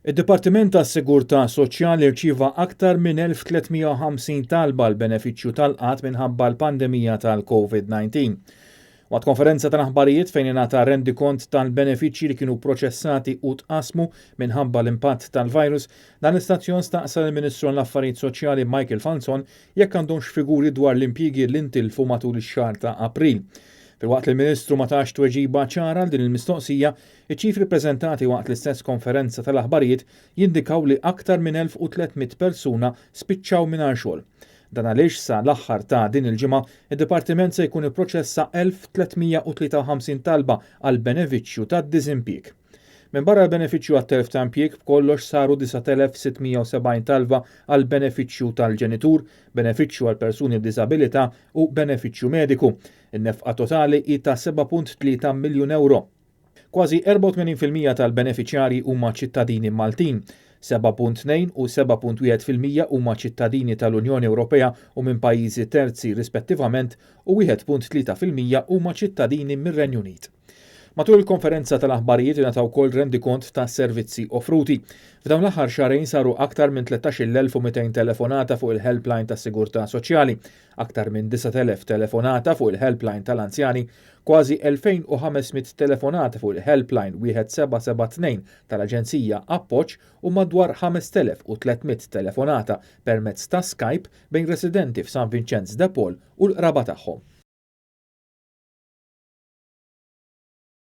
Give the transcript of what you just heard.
Id-Dipartiment tas-Sigurtà Soċjali rċieva aktar minn 1,350 talba għal benefiċċju tal-qgħad minħabba l-pandemija tal-COVID-19. Waqt konferenza tal-aħbarijiet fejn ingħata rendikont tal-benefiċċji li kienu proċessati u tqassmu minħabba l-impatt tal-virus, dan l-istazzjon staqsa lill-Ministru għall-Affarijiet Soċjali Michael Falzon jekk għandhomx figuri dwar l-impjiegi li ntilfu matul ix-xahar ta' April. Filwaqt li l-Ministru ma tax tweġiba ċara għal din il-mistoqsija, iċ-ċifri ppreżentati waqt l-istess konferenza tal-aħbarijiet jindikaw li aktar minn 1,300 persuna spiċċaw mingħajr xogħol. Dan għaliex sa l-aħħar ta' din il-ġimgħa, id-Dipartiment se jkun ipproċessa 1,353 talba għall-benefiċċju tad-diżimpjieg. Minbarra l-benefiċċju għat-telf ta' impjieg, b'kollox saru 9,670 talba għall-benefiċċju tal-ġenitur, benefiċċju għal persuni b'diżabilità u benefiċċju mediku. In-nefqa totali hi ta' 7.3 miljun ewro. Kważi 84% tal-benefiċjarji huma ċittadini Maltin, 7.2 u 7.1% huma ċittadini tal-Unjoni Ewropea u minn pajjiżi terzi rispettivament u 1.3% huma ċittadini mir-Renju Unit. Matul il-konferenza tal-aħbarijiet ingħata wkoll rendikont ta' servizzi offruti. F'dawn l-aħħar xahrejn saru aktar minn 13,200 telefonata fuq il-helpline tas-Sigurtà Soċjali, aktar minn 9,000 telefonata fuq il-helpline tal-anzjani, kważi 2,500 telefonata fuq il-helpline 1772 tal-Aġenzija Appoġġ u madwar 5,300 telefonata permezz ta' Skype bejn residenti f'San Vinċenz de Paul u l-qraba tagħhom.